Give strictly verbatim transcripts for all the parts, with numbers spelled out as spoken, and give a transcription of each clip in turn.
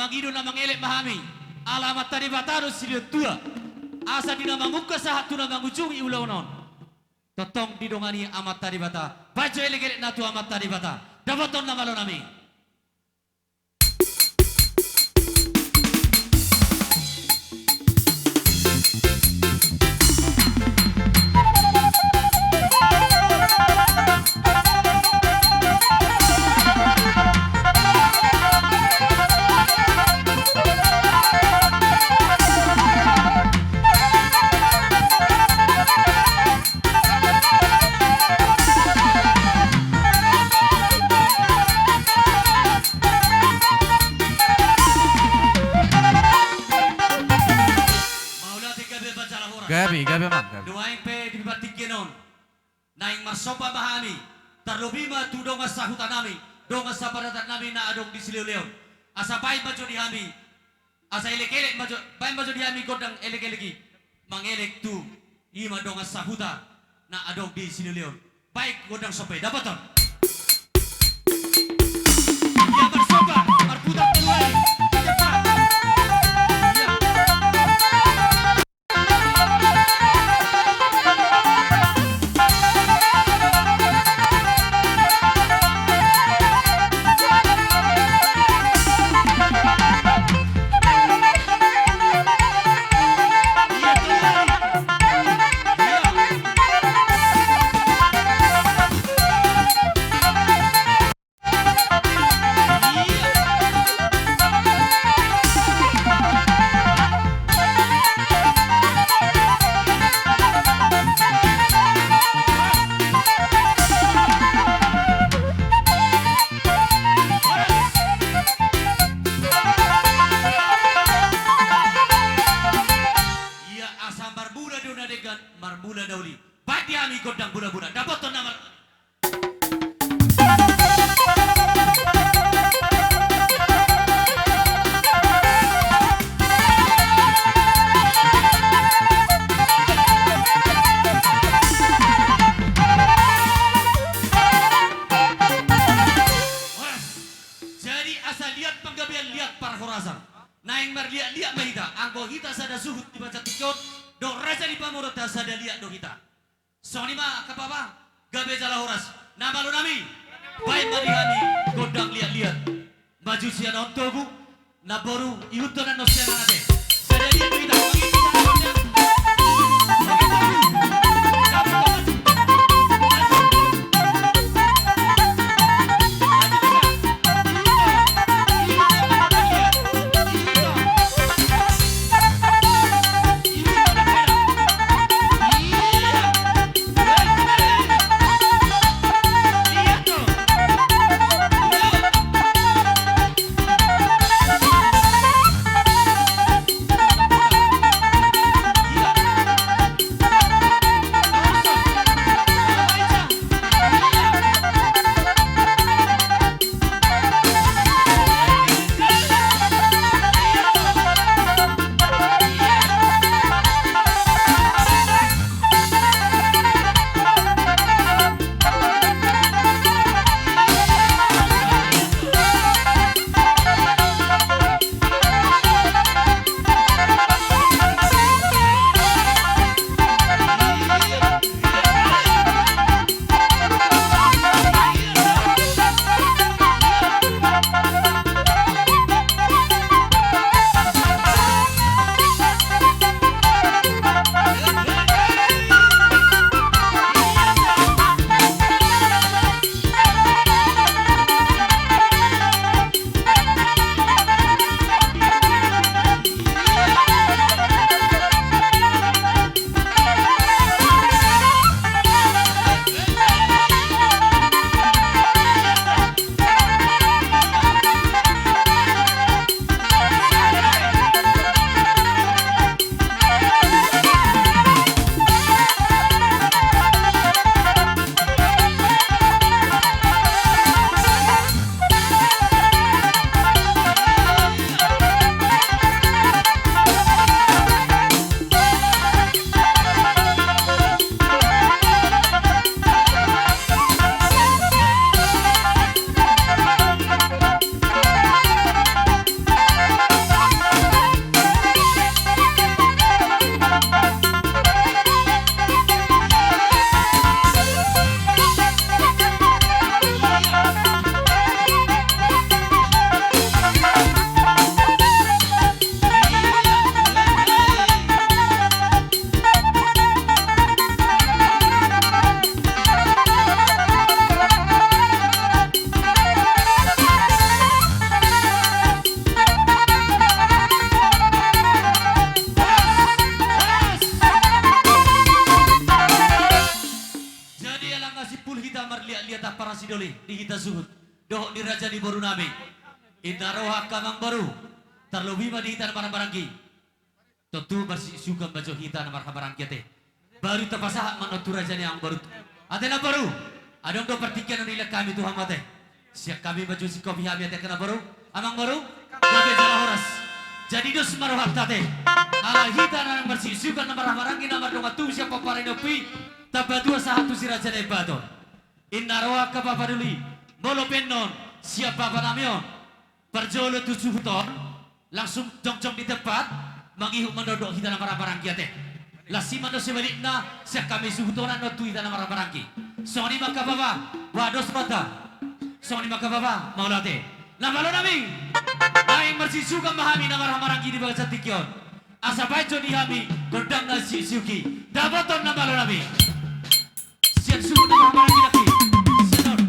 I do na mangelek ma hami, ala Amanta Debata do silehon tua. Asa di na mamungka sahat tu na mangujungi ulaon on, tongtong didongani Amanta Debata. Baen jo elekelekna tu Amanta Debata. Dapothon na malo nami. Mauliate, gabe ma jala horas. Gabe, gabe ma, gabe. Nuaeng pe di partingkian on naeng marsomba ma hami, tarlobi ma tu dongan sahuta nami, dongan saparadaton nami na adong di Silehon-lehon. Asa baen ma jo di hami, asa elekelek ma jo, baen ma jo di hami gondang elekelek i, mangelek tu i ma dongan sahuta na adong di Silehon-lehon. Baen gondang somba i, dapothon. Ia marsomba, marputar tu ai. Ia. Ia asa marmula do na denggan, marmula na uli. Baen di hami gondang mula-mula. Dapothon nama. Horas. Jadi asa liat panggabean, liat parhorasan. Naeng marliat-liat ma hita, anggo hita sada suhut di bagas tingki on, dohot raja ni pamoruonta sada liat do hita. Songon i ma, Kapapa, gabe jala horas. Na malo nami, baen ma di hami gondang liat-liat. Maju sian on togu, namboru, ihuthon annon sian an ate. Sada liat do hita, mangihut hita gondang. Ia langa simpul hita marliat-liat ampara sidoli di hita suhut dohot di raja ni boru nami. Inna roha angka amangboru, tarlobi ma di hita na marhahamaranggi. Tontu marsiusukan ma jo hita na marhahamaranggi ate. Baru tapasahat ma on tu raja ni amangboru. Ate namboru, adong do partingkian na nilehon hami tu hamu ate. Sian hami ma jo singkopi hami ate angka namboru. Amangboru, gabe jala horas. Jadi dos ma rohanta ate. Ala hita na marsiusukan na marhahamaranggi na mardongan tubu sian pomparan ni ompu i, tamba tua sahat tu si raja na imbaton. Inna roha angka papa doli, molo pe annon sian papa nami on. Parjolo tu suhut on, langsung jongjong di tempat, mangihut mandok hita na marhahamaranggi ate. Las i mandok sebalikna, sian hami suhut on annon tu hita na marhahamaranggi. Songon i ma angka papa, bah dos rohanta. Songon i ma angka papa, mauliate. Na malo nami. Naeng marsiusukan ma hami na marhahamaranggi di bagasan tingki on. Asa baen jo di hami gondang na siuksiuksi. Dapoton na malo nami. Sian suhut na marhahamaranggi nangkin. Sian on.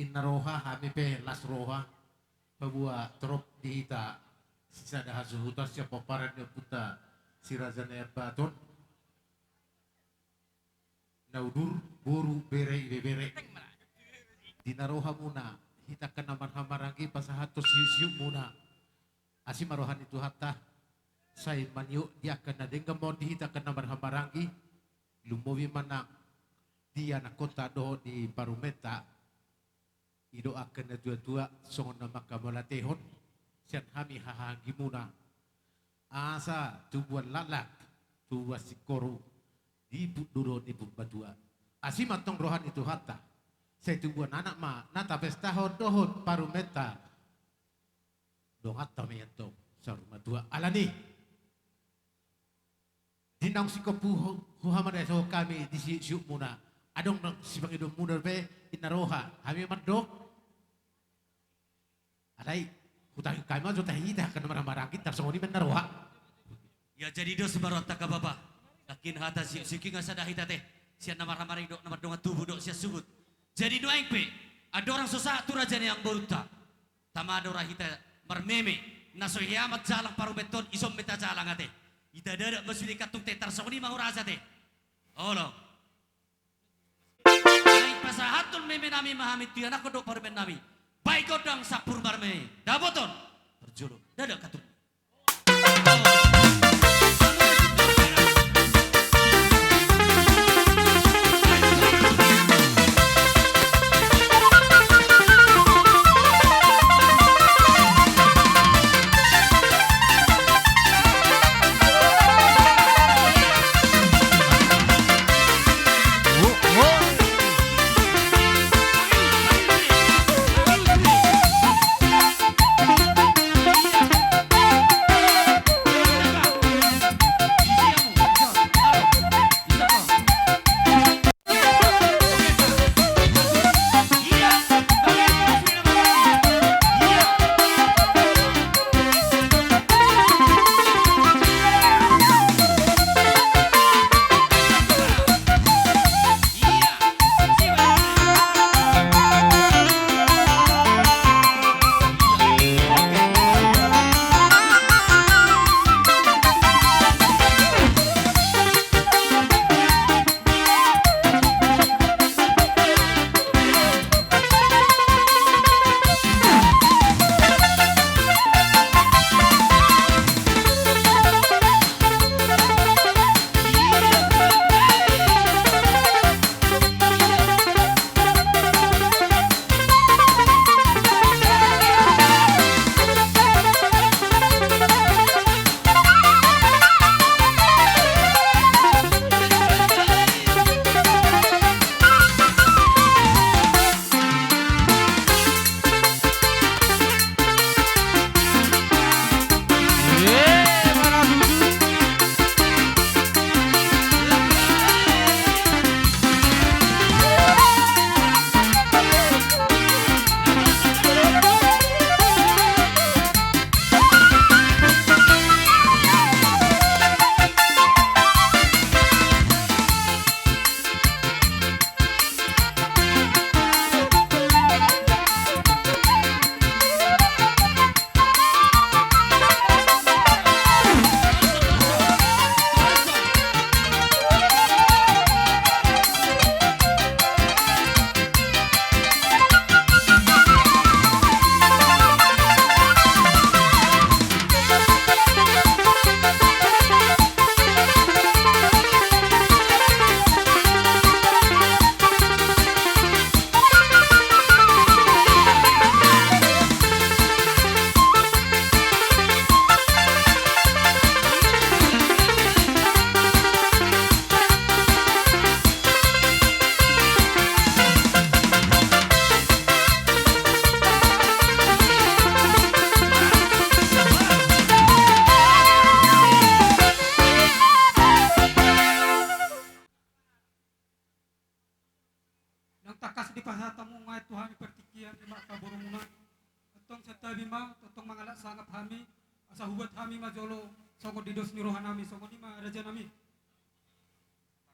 Inna roha, hami pe las roha, paboa torop di hita sisada hasuhuton sian pomparan ni ompunta Si Raja Nai Ambaton. Na udur, boru, bere, ibebere. Di na rohamuna, hita angka na marhahamaranggi pasahathon siuksiukmuna. Asi ma roha ni Tuhanta, sai maniop di angka na denggan ma on di hita angka na marhahamaranggi, lumobi ma nang di anakkonta dohot di parumenta. I do angka na tuatua songon na manghamauliatehon sian hami hahaanggimuna. Asa tubuan laklak, tubuan singkoru, di pundu dohot di purbatua. Asi ma antong roha ni Tuhanta, sai tubuan anak ma na tapestahon dohot parumenta. Donganta ma i antong saur matua. Alani di naung singkop hu-, huhamarangehon hami di siuksiukmuna, adong nang sipangidoonmuna dope, inna roha, hami mandok. Alai hutangihon hami ma jolo tahe hita angka na marhahamaranggi, tarsongon i ma, inna roha. Ia jadi dos ma rohanta, angka bapa. Nangkin hata siuksiuk i nga sada hita ate, sian na marhahamaranggi dohot na mardongan tubu dohot sian suhut. Jadi nuaeng pe andorang so sahat tu raja ni amangborunta, tama do ra hita marmeme, na so heamat jalang parumenton, dison ma hita jalang ate. Hita dadak ma sude kantung te, tarsongon i ma hurasa ate. Olo. Naeng pasahathon memenami ma hami tu ianakhon dohot parumennami. Bahen gondang sampur marmeme. Dapoton. Parjolo. Dadak kantung. Naung tangkas dipasahat hamu ma i tu hami partingkian, i ma angka borumuna. Antong santabi ma, tongtong mangalap sangap hami, asa hubuat hami ma jolo songon di dos ni rohanami, songon i ma rajanami.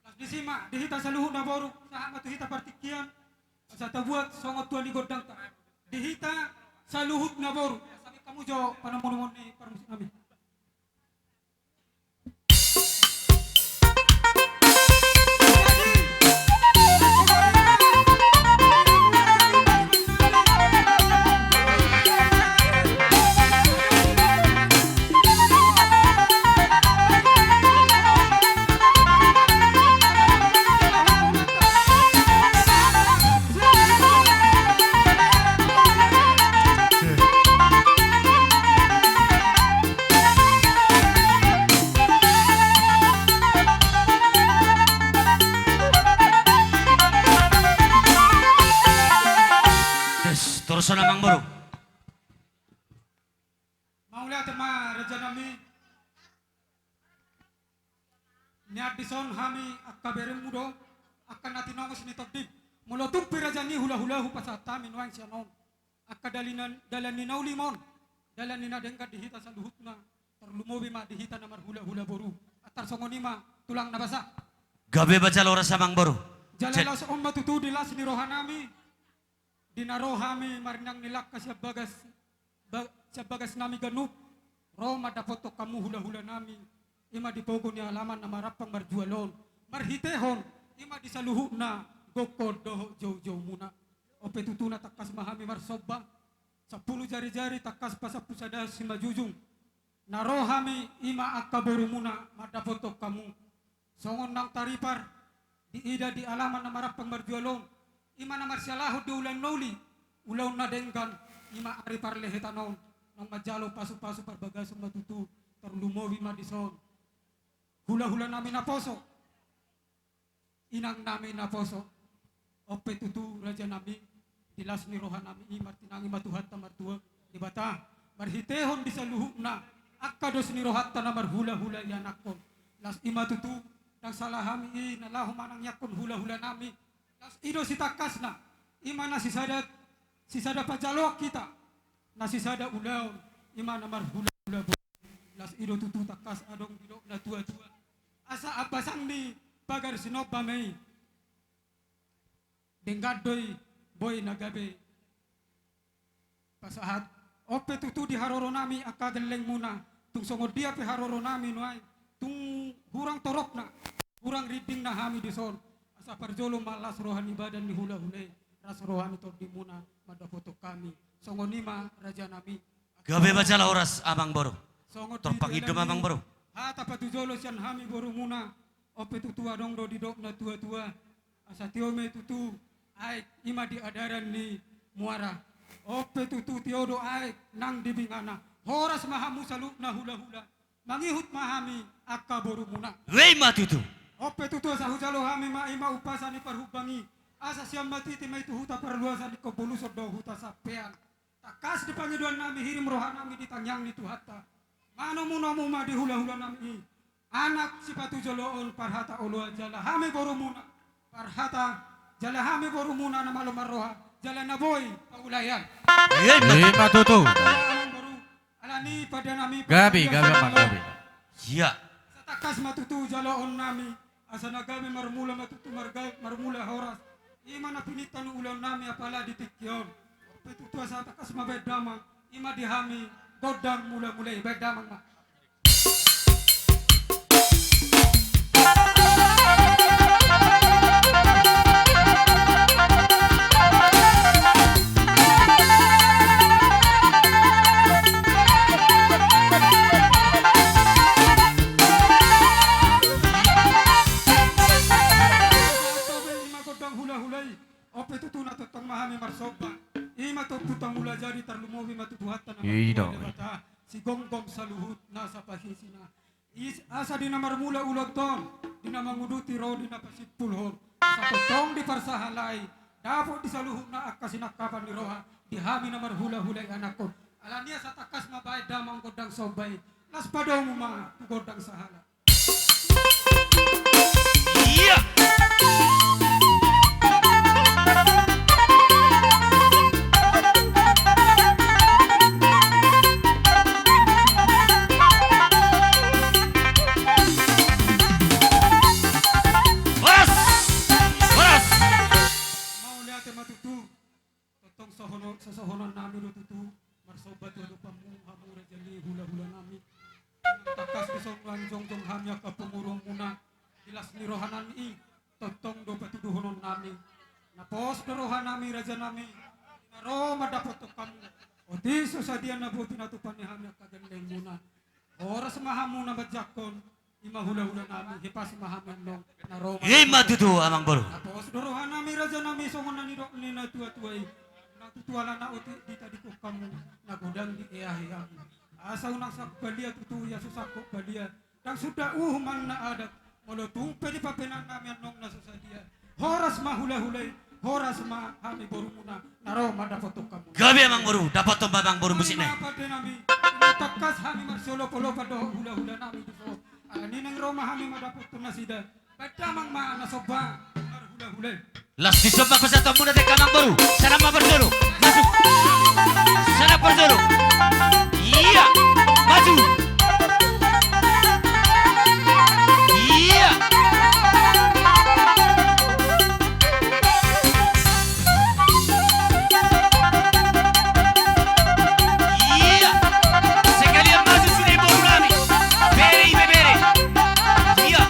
Las disi ma di hita saluhutna boru, sahat ma tu hita partingkian. Asa tabuat songon tua ni gondangta di hita saluhutna boru. Sampe hamu jo panamonomon ni parmusik nami. Tes, torus on amang boru. Mauliate ma raja nami. Nian dison hami angka beremu do, angka na tinongos ni tondim. Molo tung pe raja ni hulahula hupasahat hami nuaeng sian on. Angka dalan ni na ulim on, dalan ni na denggan di hita saluhutna, tarlumobi ma di hita na marhulahula boru. Antar songon i ma tulang na basa. Gabe ma jala horas amang boru. Jala laos on ma tutu di las ni roha nami. Di na ro hami marninang ni langka sian bagas, ba-, sian bagas nami ganup, ro mandapothon hamu hulahula nami, i ma di pogu ni alaman na marampang marjual on, marhitehon i ma di saluhutna gokhon dohot joujoumuna. On pe tutu na tangkas ma hami marsomba, sampulu jarijari tangkas pasampu sada simanjujung. Na ro hami i ma angka borumuna mandapothon hamu. Songon naung taripar diida di alaman na marampang marjual on, i ma na marsialahon di ulaon na uli, ulaon na denggan, i ma ari parlehetan on, naung manjalo pasupasu parbagason ma tutu, tarlumobi ma dison hulahula nami naposo. Inang nami naposo, on pe tutu raja nami, di las ni roha nami i martinangi ma Tuhanta martua Debata, marhitehon di saluhutna angka dos ni rohanta na marhulahula ianakhon. Las i ma tutu, ndang sala hami i na laho manangianghon hulahula nami. Las i do sitangkasna, i ma na sisada, sisada pajaloan hita, na sisada ulaon, i ma na marhulahula boru. Las i do tutu tangkas adong didok na tuatua. Asa ambasang ni pagar sinomba ma i. Denggan do i boi na gabe pasahat. On pe tutu di haroro nami angka gellengmuna. Tung songon dia pe haroro nami nuaeng, tung hurang torop na, hurang rinding na hami dison. Asa parjolo ma las roha ni badan ni hulahula i, las roha ni tondimuna mandapothon hami. Songon i ma raja nami. Gabe ma jala horas amang boru. Songon i ma amang boru. Hata patujolo sian hami borumuna. On pe tutu adong do didok na tuatua. Asa tio ma i tutu aek i ma di adaran ni muara. On pe tutu tio do aek nang di bingana. Horas ma hamu saluhutna hulahula. Mangihut ma hami angka borumuna. I ma tutu. On pe tutu asa hujalo hami ma i ma umpasa ni parhumbangi. Asa sian Matiti ma i tu huta parluasan, ingkon boluson do huta sampean. Tangkas di pangidoan nami, hirim roha nami di tangiang ni Tuhanta. Manomunomu ma di hulahula nami i. Anak sipatujoloon parhata oloan jala hami borumuna. Parhata jala hami borumuna na malo marroha. Jala na boi paulaean. I ma tutu. Alani pada nami. Gabe, gabe ma gabe. Sia. Asa tangkas ma tutu jaloon nami. Asa na gabe marmula ma tutu marga-, marmula horas. I ma na pinintanda ni ulaon nami apala di tingki on. On pe tutu asa tangkas ma baen damang. I ma di hami gondang mulamula i, baen damang ma. Ima gondang hulahula i. On pe tutu na tongtong ma hami marsomba. Ima Ompunta Mulajadi, tarlumobi ma tu Tuhanta na martua Debata, sigomgom saluhut nasa pahisina. Asa di na marmula ulaonta on, di na manguduti ro di na pasimpulhon, asa tongtong diparsahalai, dapot di saluhutna angka sinangkapan ni roha di hami na marhulahula ianakhon. Alani asa tangkas ma baen damang gondang somba i. Las padomu ma tu gondang sahala. Ia. Horas! Horas! Mauliate ma tutu angka pangurungmuna. Di las ni rohanami i, tongtong do patuduhononnami. Na pos do rohanami, rajanami, na ro mandapothon hamu. Otik so sadia na boi pinatupa ni hami angka gellengmuna. Horas ma hamu na manjangkon, i ma hulahulanami, hipas ma hami annon, na ro ma. I ma tutu, amangboru. Na pos do rohanami, rajanami, songon na nidok ni natuatua i. Unang tutu ala na otik ditadingkon hamu, na godang dieahi hamu. Asa unang sangkop balia tutu, ia so sangkop balia. Ndang suda uhuman na adat, molo tung pe dipapenan hami annon na so sadia. Horas ma hulahula i, horas ma hami borumuna, na ro mandapothon hamu. Gabe amangboru, dapothon ma amangboru musik na i. Ima pandenami, unang tangkas hami marsiolopolopan dohot hulahulanami tuson. Alani naeng ro ma hami mandapothon nasida. Baen damang ma na somba marhulahula i. Las ni somba pasahatonmuna tu amangboru. Sahat ma parjolo. Masuk. Sahat parjolo. Ia. Maju. Ia. Ia. Sekalian maju sude borunami. Bere, bere. Ia.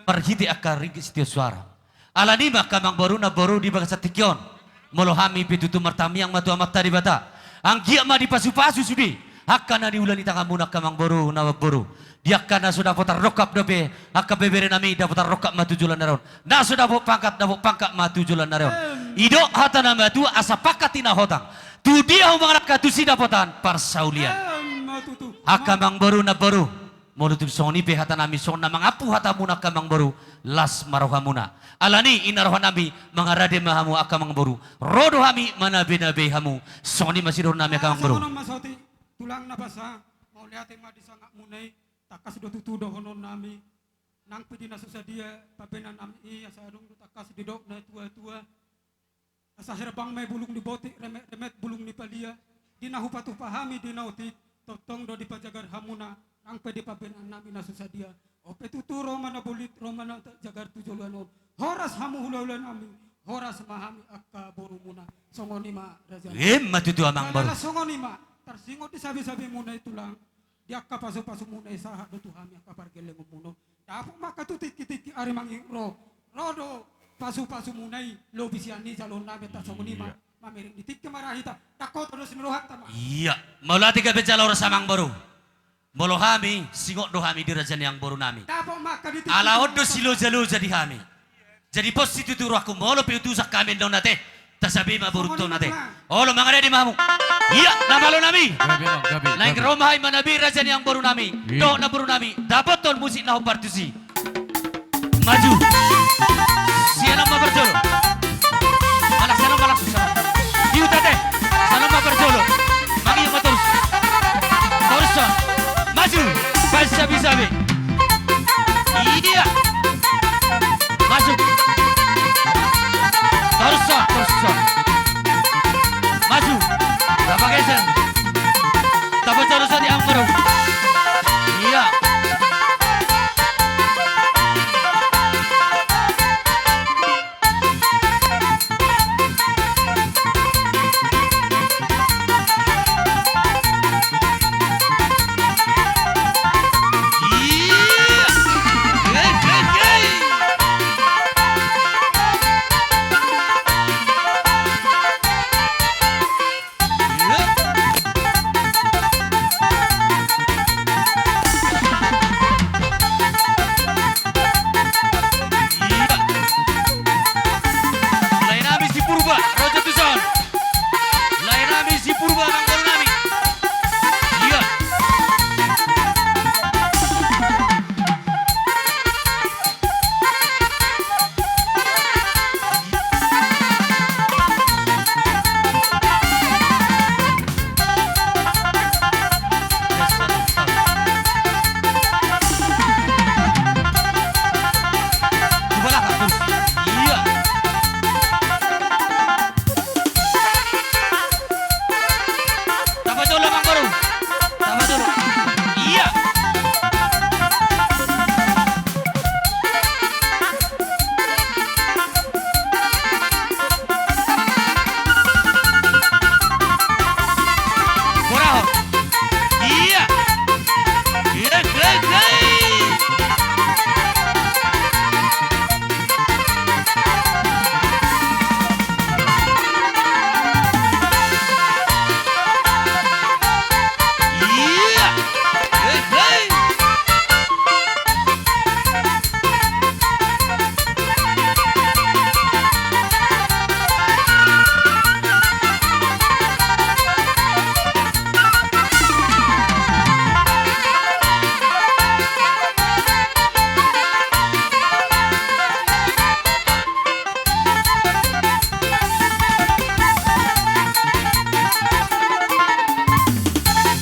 Marhite angka ringgit sitio suara. Alani ma angka amangboru na boru di bagasan tingki on. Molo hami pe tutu martangiang ma tu Amanta Debata, anggiat ma dipasupasu sude angka na niula ni tanganmuna angka amangboru na mamboru. Di angka na so dapotan rongkap dope angka beberenami, dapotan rongkap ma tu joloan ni ari on. Na so dapot pangkat, dapot pangkat ma tu joloan ni ari on. Em. Didok hata na matua, asa pangkat i na hotang, tu dia hamu mangalangka tusi dapotan parsaulian. Em, ma tutu. Angka amangboru na mamboru, molo tung songon i pe hatanami, songon na mangampu hatamuna angka amangboru, las ma rohamuna. Alani i ninna rohanami, mangarade ma hamu angka amangboru. Ro do hami manabenabe hamu. Songon i ma sidohononnami angka amangboru. Songon on ma saotik, tulang na basa, mauliate ma di sangapmuna i, tangkas do tutu dohononnami. Nang pe di na so sadia pambahenannami i, asa adong do tangkas didok natuatua. Asa herbang ma i bulung ni botik, remetremet bulung ni palia. Di na hupatupa hami di na otik, tongtong do dipajagar hamuna, nang pe di pambahenannami na so sadia. On pe tutu ro ma na bolit, ro ma na jagar tu joloan on. Horas hamu hulahulanami, horas ma hami angka borumuna. Songon i ma raja. Ima tutu amangboru. Jala songon i ma, tarsingot di sabesabemuna i tulang. Di angka pasupasumuna i sahat do tu hami angka pargellengonmuna on. Dapot ma angka tu tingkitingki ari mangihut ro. Ro do pasupasumuna i, lobi sian i jaloonnami, asa songon i ma. Iya. Mamereng di tingki ma ra hita. Dang hoto dos ni rohanta ma. Iya. Mauliate gabe jala horas amangboru. Molo hami, singot do hami di raja ni amangborunami. Dapot ma angka di tingki. Ala on do silojaloja di hami. Jadi pos situtu rohangku molo pe utusan hami annon ate. Tasabe ma borunta on ate. Olo, mangarade ma hamu. Iya, na malonami. Gabe, gabe, gabe. Naeng ro ma hami manabe raja ni amangborunami. Iya. Dohot namborunami. Dapothon musik na hombar tusi. Maju. Sian on ma parjolo. Manang sian on, manang sian on. Ihut ate. Sian on ma parjolo. Mangihut ma torus. Torus on. Maju. Baen sabe-sabe. Iya. Masuk. Torus on, torus on. Maju. Tamba geser. Tamba torus on di amangboru. Iya. Laenami si Purba, ro jo tuson. Laenami si Purba, amangborunami. Iya. Iya. Tamba jolo, amangboru. Tamba jolo. Iya. Boraho. Iya. Iya, iya, iya.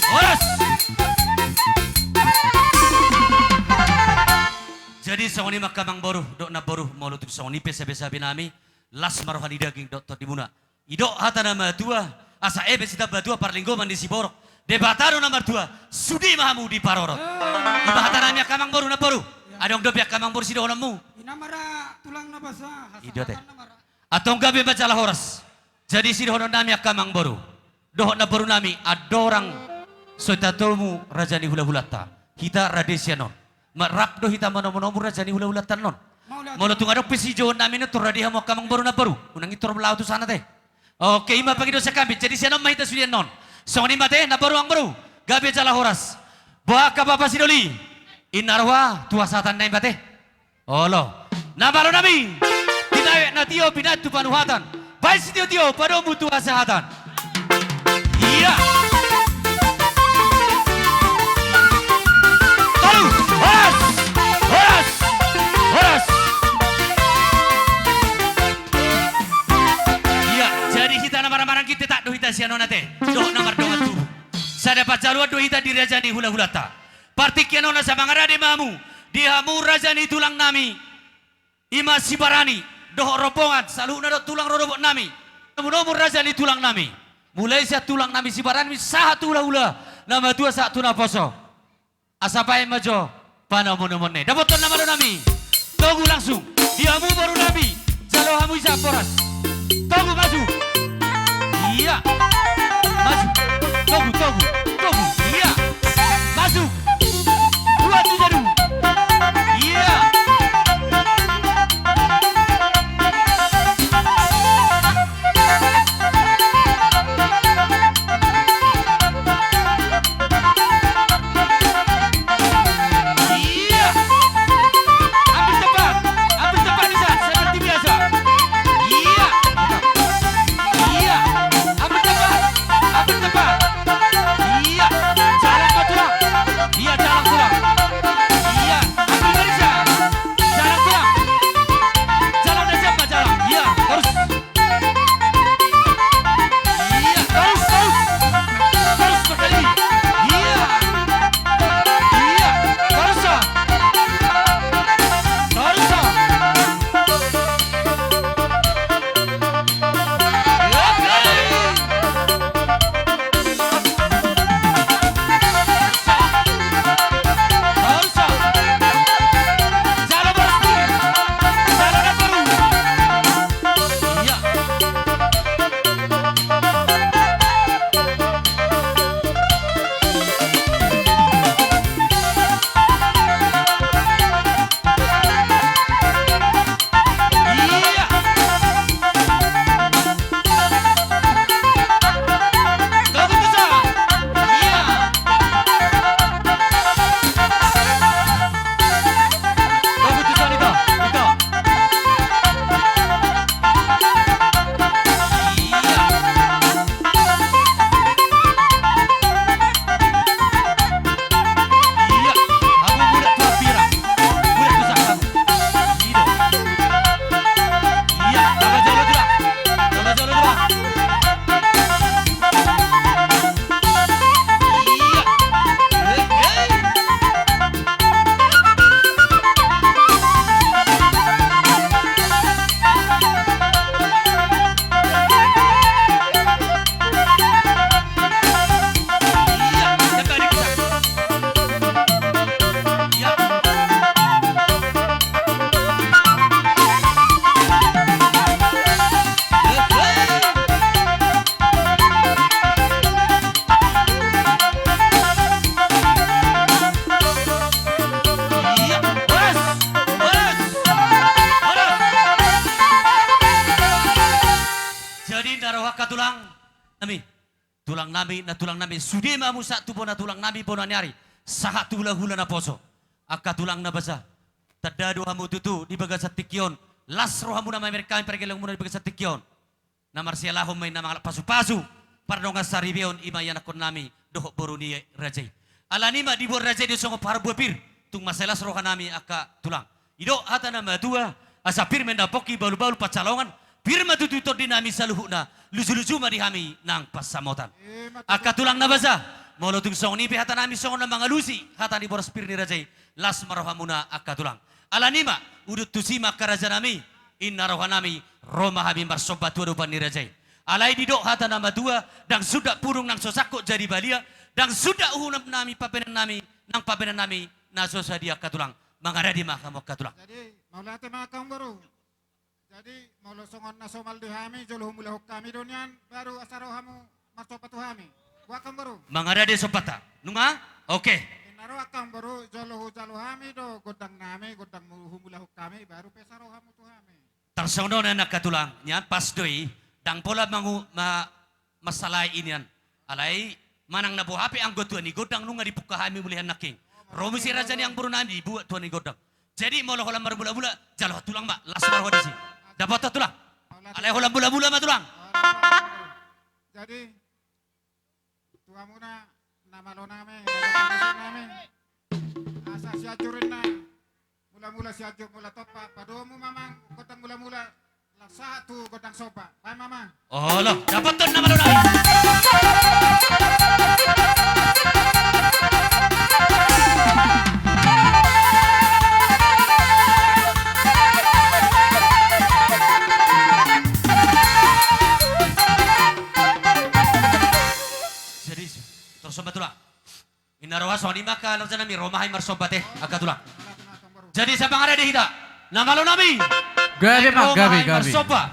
Horas. Jadi songon i ma angka amangboru dohot namboru, molo tung songon i pe sabesabe nami, las ma roha ni daging dohot tondimuna. Didok hata na matua, asa epet sitambatua parlinggoman ni siborok. Debata do na martua, sude ma hamu diparorot. Ima hata nami angka amangboru namboru. Adong dope angka amangboru sidohononmu? Ina mara tulang na basa, hasahatan na mara. Antong gabe ma jala horas. Jadi sidohonon nami angka amangboru dohot namboru nami, andorang so tatomu raja ni hulahulanta, hita rade sian on. Ma rap do hita manomunomu raja ni hulahulanta annon. Molo tung adong pe sijouon nami annon, tor rade hamu angka amangboru namboru. Unang intor molo au tu sana te. Oke, ima pangidoan sian hami. Jadi sian on ma hita sude annon. Songon i ma ate, namboru, amangboru, gabe jala horas. Boha angka bapa sidoli? Inna roha tu hasahatan nami ma ate. Olo. Na malo nami. Tinawek na tio, pinahan tu panuhatan. Bahen sitiotio, padomu tu hasahatan. Ia. Tolu. Horas. Horas. Horas. Ia, jadi hita na marhahamaranggi tetap do hita sian on ate. Dohot na mardongan tubu. Sada parjaloan do hita di raja ni hulahulanta. Partingkian on asa mangarade ma hamu, di hamu raja ni tulang nami, ima Sibarani, dohot rombongan, saluhutna dohot tulang rorobot nami, nomur-nomur raja ni tulang nami, mulai sian tulang nami Sibarani, sahat tu hulahula, na matua sahat tu naposo. Asa bahen ma jo panomunomuonna i. Dapothon na malo nami. Togu langsung. Di hamu boru nami. Jalo hamu ise horas. Togu, masuk. Ia. Masuk. Togu, togu, togu. Ia. Masuk. Dua, tiga, dua. Ia. Iya. Hampir tepat. Hampir tepat, bisa. Seperti biasa. Iya. Iya. Hampir tepat. Hampir tepat. Iya. Jalan, Pak Tulang. Iya, jalan, Tulang. Iya. Hampir bisa. Jalan, Tulang. Jalan, udah siap, Pak, jalan. Iya, terus. Iya, terus, terus. Terus, berkali. Iya. Iya, terus, ah. Terus, ah. Oke. Jadi na ro angka tulang nami, tulang nami, na tulang nami, sude ma hamu sahat tu bona tulang nami bona ni ari, sahat tu hulahula naposo. Angka tulang na basa, tanda do hamu tutu di bagasan tingki on, las rohamuna mamereng hami pargellengonmuna di bagasan tingki on. Na marsialahon ma i na mangalap pasupasu, pardongan saripeon, i ma ianakhon nami dohot boru ni raja i. Alani ma diboan raja i do songon parbue pir, tung mansai las roha nami angka tulang. I do hata na matua, asa pir ma indahan pongki, bahulbahul pansalongan, pir ma tutu tondi nami saluhutna, lujuluju ma di hami nang pansamotan. Angka tulang na basa, molo tung songon i pe hata nami songon na mangalusi hata ni boras pir ni raja i, las ma rohamuna angka tulang. Alani ma, udut tusi ma angka raja nami, inna roha nami, ro ma hami marsomba tu adopan ni raja i. Alai didok hata na matua, ndang sundat pudung nang so sangkot jadi balian, ndang sundat uhum nami pambahenan nami, nang pambahenan nami na so sadia angka tulang. Mangarade ma hamu angka tulang. Jadi, mauliate ma angka amangboru. Jadi, molo songon na somal di hami, jolo humulahon hami do nian, baru asa ro hamu marsomba tu hami. Boha angka amangboru? Mangarade sombanta. Nunga? Oke. Inna ro angka amangboru, jolo hujalo hami do gondang nami, gondang mu-, humulahon hami, baru pe asa ro hamu tu hami. Tarsongon on angka tulang, nian pas do i, Ndang pola mangu-, ma-, mansalahi nian. Alai manang na boha pe anggo tua ni gondang nunga dipungka hami muli nangkin. Ro muse raja ni amangboru nami, dibuat tua ni gondang. Jadi molo holan marmula-mula, jalo tulang ma, las ma roha disi. Dapothon tulang. Alai holan mula-mula ma tulang. Jadi, tu hamuna na malo nami, raja ni amangboru nami. Asa Sianjur ninna, mula-mula Sianjur, mula Tompa, padomu ma amang gondang mula-mula, laos sahat tu gondang somba. Baen ma amang. Olo, dapothon na malo nami. Jadi, tor somba tulang. Ninna roha songon i ma angka raja nami, ro ma hami marsomba ate, angka tulang. Jadi, sapangarade hita, na malo nami. Gabe ma, gabe, gabe. Marsomba.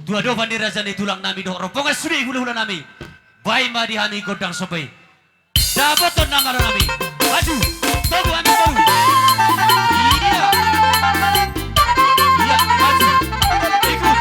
Tu adopan ni raja ni tulang nami dohot rombongan sude hula-hula nami. Baen ma di hami gondang somba i. Dapothon na malo nami. Maju. Togu hami togu. Iya. Iya, maju. Ikut.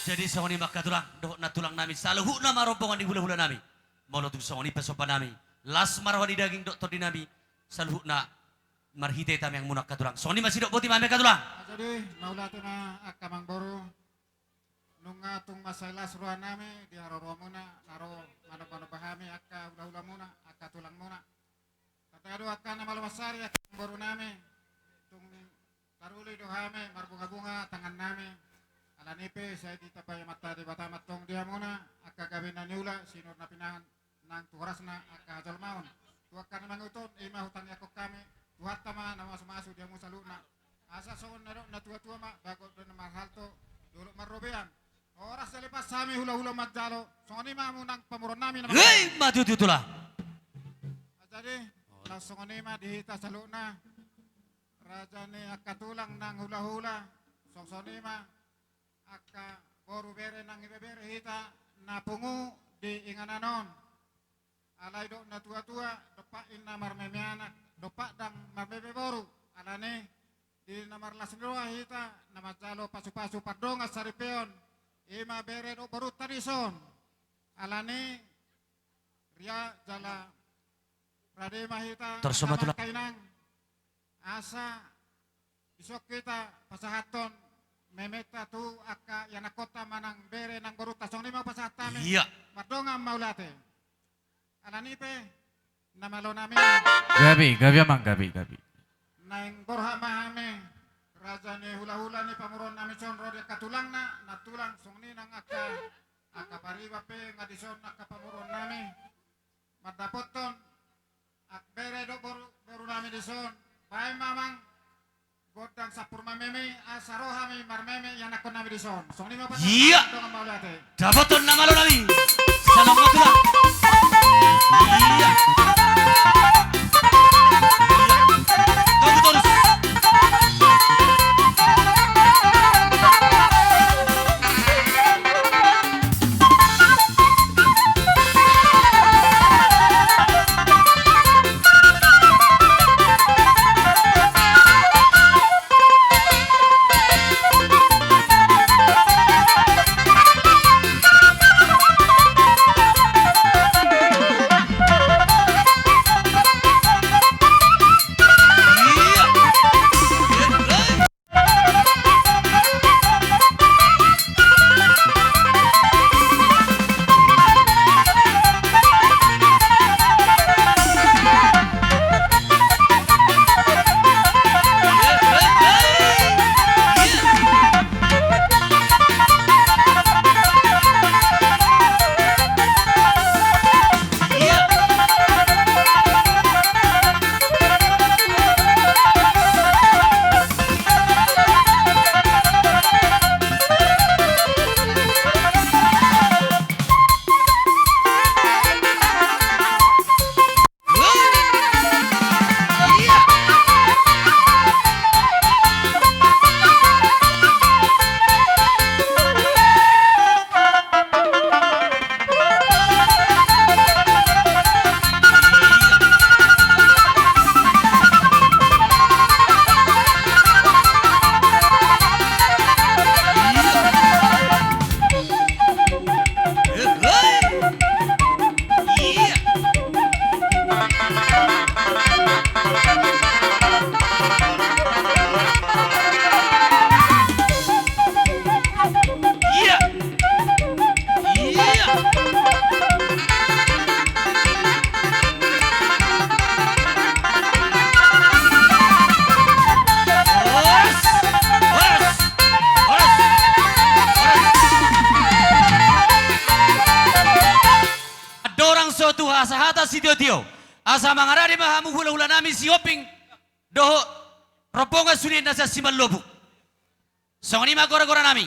Jadi songon i ma angka tulang dohot nantulang nami, saluhutna ma rombongan ni hula-hula nami. Molo tung songon i pe somba nami, las ma roha ni daging dohot tondi nami, saluhutna marhite tangiang muna angka tulang. Songon i ma sidok, boti ma hami angka tulang. Jadi mauliate ma angka amangboru. Nunga tung mansai las roha nami di haroro muna na ro manomba-nomba hami angka hula-hula muna, angka tulang muna. Tanda do angka na malo mansari angka amangboru nami. Tung taruli do hami, marbunga-bunga tangan nami. Alani pe sai ditambai Amanta Debata ma antong di hamuna angka gabe na niula, sinur na pinahan nang tu horasna angka hajolmaon. Tu angka na mangihuthon, i ma hutangiangkon hami, Tuhanta ma na masu-masu di hamu saluhutna. Asa songon na dok na tua-tua ma, bagot do na marhalto, dolok marrobean. Horas jala pas hami hula-hula manjalo, songon i ma hamu nang pamoruon nami na. Hei, maju tu tulang. Jadi, laos songon i ma di hita saluhutna, raja ni angka tulang nang hula-hula, songon i ma angka boru bere nang ibebere hita na pungu di inganan on. Alai dok na tua-tua, dompak inna marmeme anak, dompak ndang marmeme boru. Alani, di na marlas ni roha hita, na manjalo pasu-pasu pardongan saripeon, i ma bere dok borunta dison. Alani, ria jala rade ma hita, tor soma tulang. Angka amang, angka inang, Asa dison hita pasahathon memeta tu angka ianakkonta manang bere nang borunta, songon i ma pasahat hami. Iya. Mardongan mauliate. Alani pe, na malo nami. Gabe, gabe amang, gabe, gabe. Naeng borhat ma hami, raja ni hulahula ni pamoruon nami dison ro di angka tulangna, nantulang songon i nang angka, angka pariban pe nga dison angka pamoruon nami. Mandapothon, angka bere dohot boru, boru nami dison, baen ma amang, gondang sampur mameme, asa ro hami marmeme ianakkon nami dison. Songon i ma pasahat. Iya. Dongan mauliate. Dapothon na malo nami. Salam ma tulang. Iya. Iya. Tunggu terus. Andorang so tu hasahatan sitiotio, asa mangarade ma hamu hulahula nami Sihombing dohot rombongan sude na sian Simalobuk. Songon i ma goragora nami.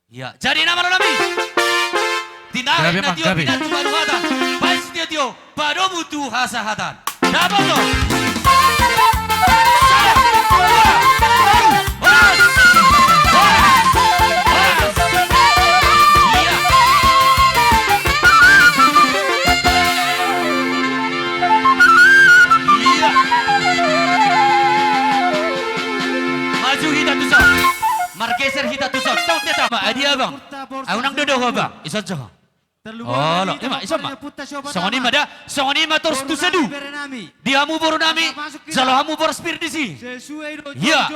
Iya, jadi na malo nami. Tinarik na tio pinantu haluhatan. Baen sitiotio, padomu tu hasahatan. Dapot do. Iya. Iya. Maju hita tu son. Margeser hita tu son. Tong tetap. Adi abang. Au nang dodo ho abang. Ison jo. Olo, ima, ison ma. Songon i ma da, songon i ma torus tu sedu. Di hamu boru nami, jalo hamu boras pir disi. Iya.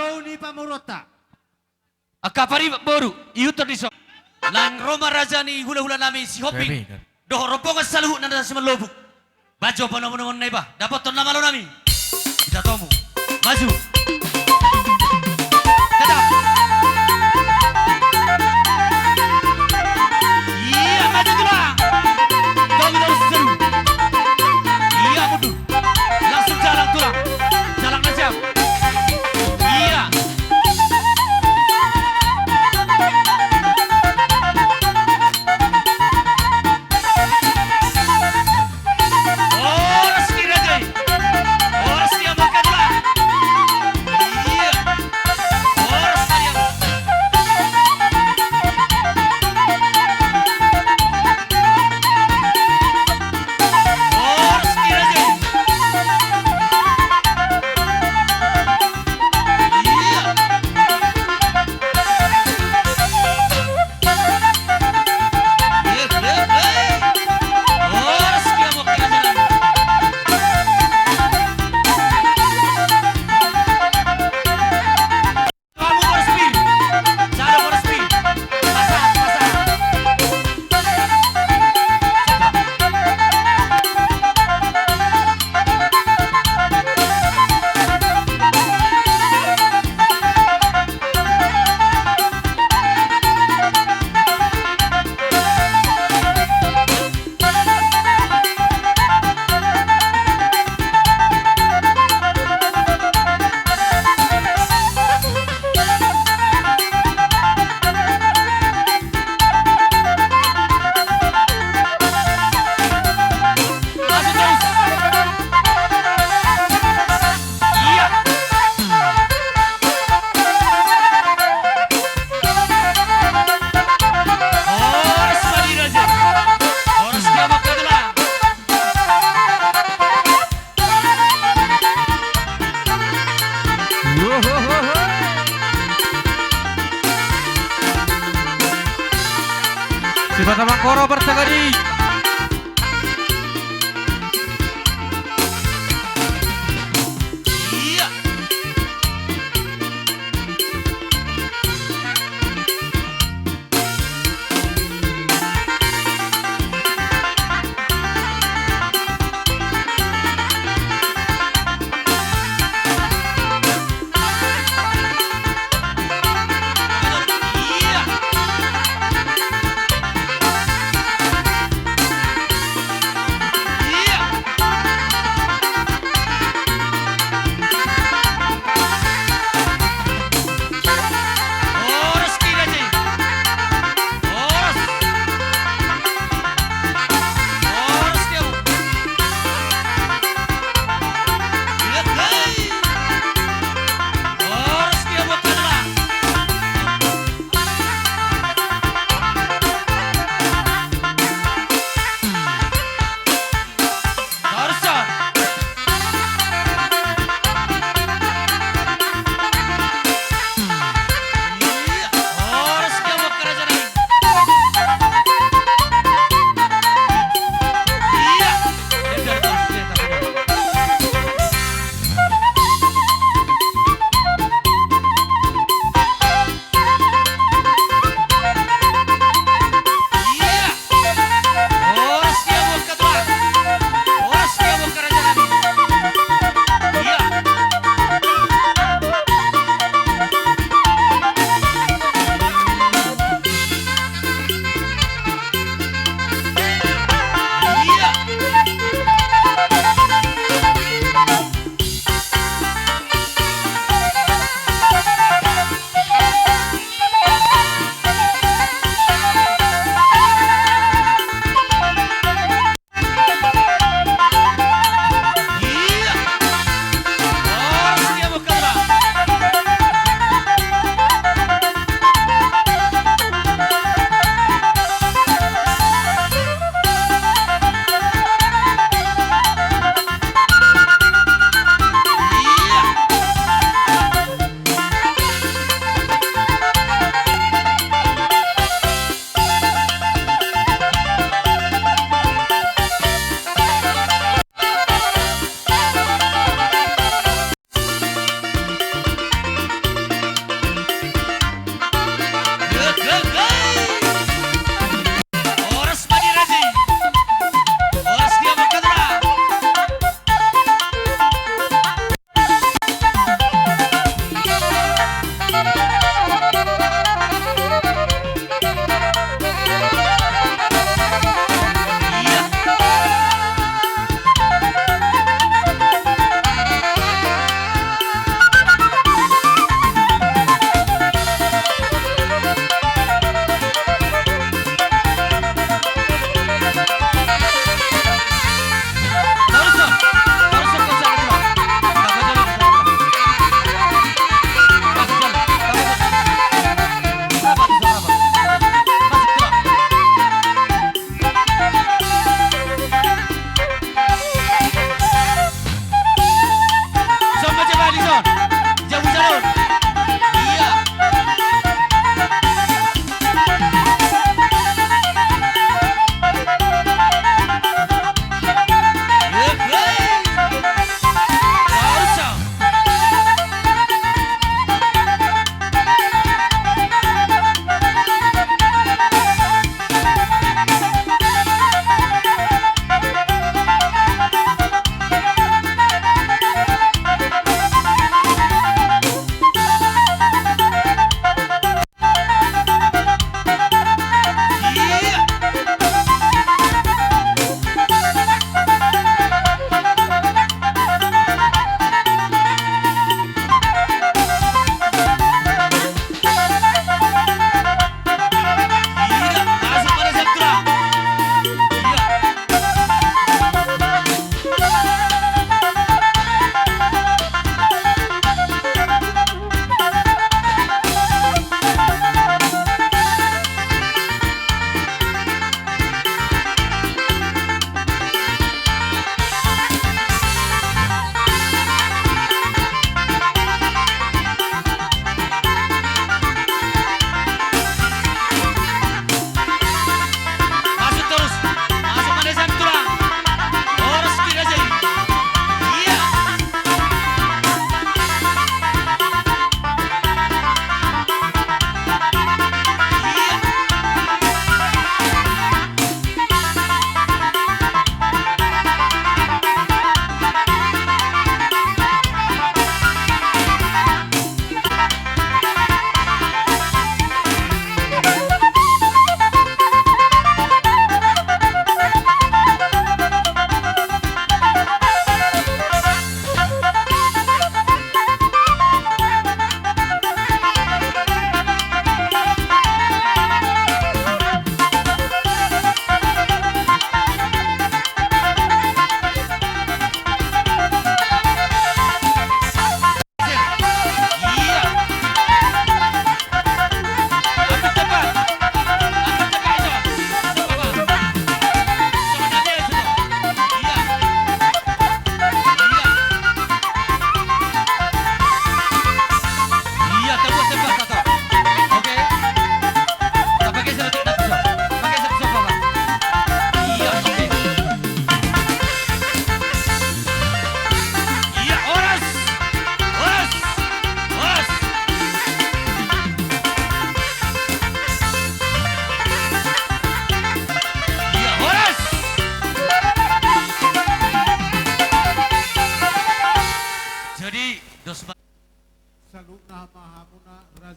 Angka pariban boru, ihuthon dison. Naeng ro ma raja ni hulahula nami Sihombing. Dohot rombongan saluhutna na Simalobuk. Baen jo panomunomuonna iba, dapothon na malo nami. Ida tomu. Maju. Tetap. Iya, maju tulang. Tong terus seru. Iya, mundur. Langsung jalang tulang. Jalang na siap. Iya. Horas ni raja i. Horas ni amang katulang. Dipasang mangkoro parsagadi. Iya.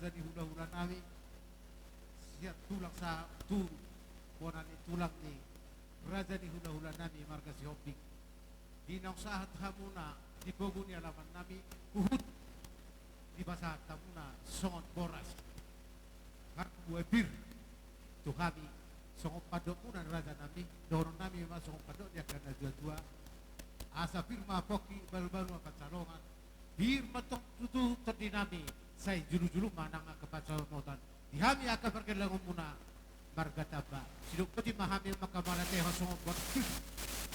Raja ni hula-hula nami, sian tulang sahat tu bona ni tulang ni raja ni hula-hula nami marga Sihombing. Di naung sahat hamuna di pogu ni alaman nami, huhut dipasahat hamuna songon boras. Harbue pir tu hami songon pandokmuna raja nami, dohonon nami ma songon pandok ni angka na tua-tua. Asa pir ma pongki, balu-balu ma pansalongan. Pir ma tong tutu tondi nami, sai julu-julu ma nang angka pansamotan di hami angka pargellengonmuna marga Tamba. Sidok poti ma hami mangkamalate ho songon boras pir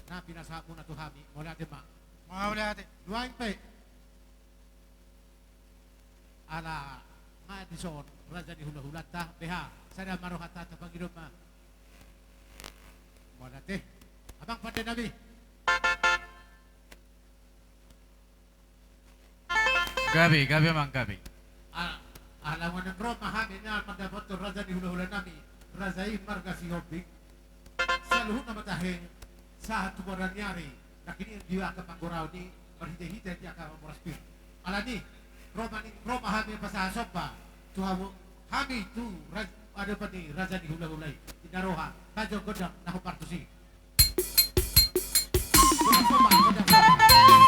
na pinasahatmuna tu hami. Mauliate ma. Mauliate. Nuaeng pe ala nga dison raja ni hula-hulanta, beha sada ma rohanta, tapangido ma. Mauliate. Amang pande nami. Gabe, gabe amang, gabe. A-, ala nga naeng ro ma hami na mandapothon raja ni hula-hula nami, raja i marga Sihombing. Saluhutna ma tahe sahat tu bona ni ari, nangkin i di angka panggoraon i marhite-hite di angka boras pir. Alani, ro ma ni, ro ma hami pasahat somba tu hamu, hami tu raj-, adopan ni raja ni hula-hula i. Inna roha, tajo godang na hombar tusi. Godang somba, godang somba.